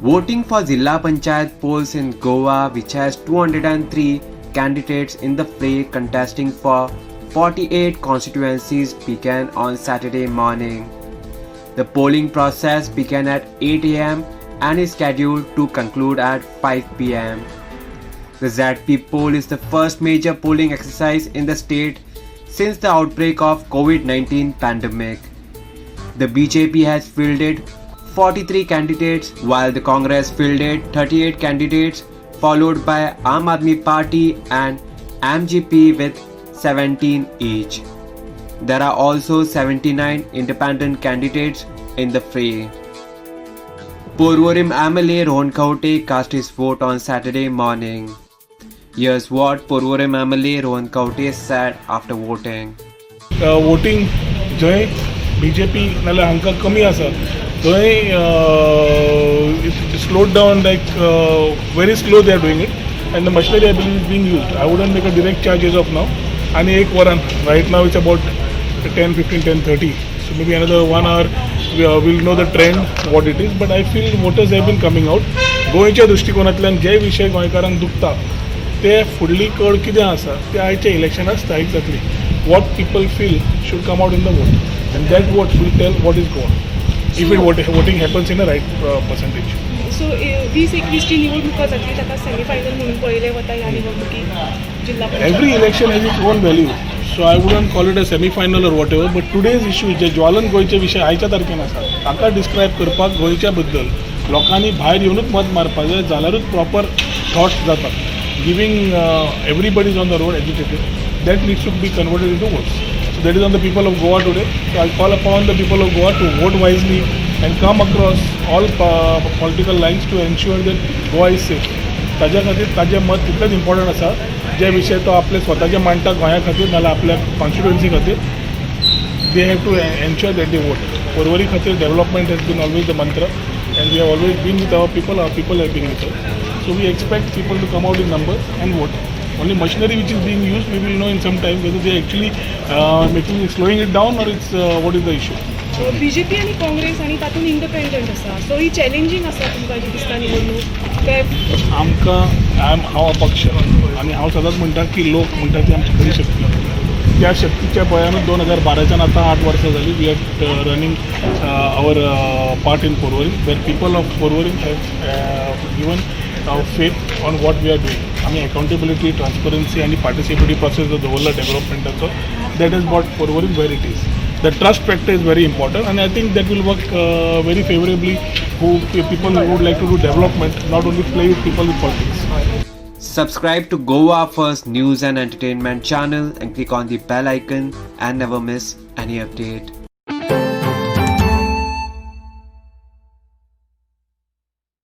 Voting for Zilla Panchayat polls in Goa, which has 203 candidates in the fray contesting for 48 constituencies, began on Saturday morning. The polling process began at 8 am and is scheduled to conclude at 5 pm. The ZP poll is the first major polling exercise in the state since the outbreak of COVID-19 pandemic. The BJP has fielded 43 candidates, while the Congress fielded 38 candidates, followed by Aam Aadmi Party and MGP with 17 each. There are also 79 independent candidates in the fray. Porvorim MLA Rohan Khaunte cast his vote on Saturday morning. Here's what Porvorim MLA Rohan Khaunte said after voting. Voting जंय BJP नाल्यार हांकां कमी आसा, थंय slowed down, like very slow they are doing it, and the machinery, I believe, is being used. I wouldn't make a direct charge as of now. आनी एक वरान, right now it's about 10:15, 10:30, so maybe another one hour we'll know the trend, what it is. But I feel voters have been coming out. गोंयच्या दृश्टिकोनांतल्यान जे विशय गोंयकारांक दुखता, ते फुडली कळ कितें आसा, ते आयच्या इलेक्शनाक स्थायीक जातली. What people feel should come out in the vote, and that vote will tell what is Goa, if it voting happens in a right percentage. So 20-21ची निवडणुका जातली, ताका सेमीफायनल म्हणून पळयलें वता ह्या निवडणुकीक जिल्हा panchayat? Every election has its own value, so I wouldn't call it a semi-final or whatever, but today's issue, जे ज्वलंत गोंयचे विशय आयच्या तारखेन आसा, ताका डिस्क्रायब करपाक गोंयच्या बद्दल लोकांनी भायर येवनूच मत मारपाक जाय, जाल्यारूच प्रॉपर थॉट्स जातात. Giving everybody is on the road agitated, that needs to be converted into votes. So that is on the people of Goa today. So I call upon the people of Goa to vote wisely and come across all political lines to ensure that Goa is safe. ताज्या खातीर ताजें मत तितलेंच important आसा, जे विशय तो आपले स्वताचे मांडटा गोंया खातीर नाल्यार आपल्या कॉन्स्टिट्युएन्सी खातीर, they have to ensure that they vote. Porvorim खातीर development has been always the mantra, and we have always been with our people, our people have been with us. So we expect people to come out in numbers and vote. Only machinery which is being used, we will know in some time whether they actually making slowing it down or it's what is the issue. BJP आनी काँग्रेस आनी तातूंत independent आसा, so ही challenging आसा तुमकां जी दिसता निवडणूक ते? आमकां हांव अपक्ष आनी हांव सदांच म्हणटा की लोक म्हणटा ती आमची खरी शक्ती. त्या शक्तीच्या बळयानूच 2012च्यान आतां 8 वर्सां जालीं, we are running our part in Porvorim, where people of Porvorim have given faith on what we are doing. आमी अकाउंटेबिलिटी, ट्रान्सपरन्सी आनी पार्टिसिपेटरी प्रोसेस जो दवरला डेव्हलपमेंटाचो, that is what Porvorim where it is. The trust factor is very important, and I think that will work very favorably who people who would like to do development, not only play with people with politics. Subscribe to Goa First News and Entertainment channel and click on the bell icon and never miss any update.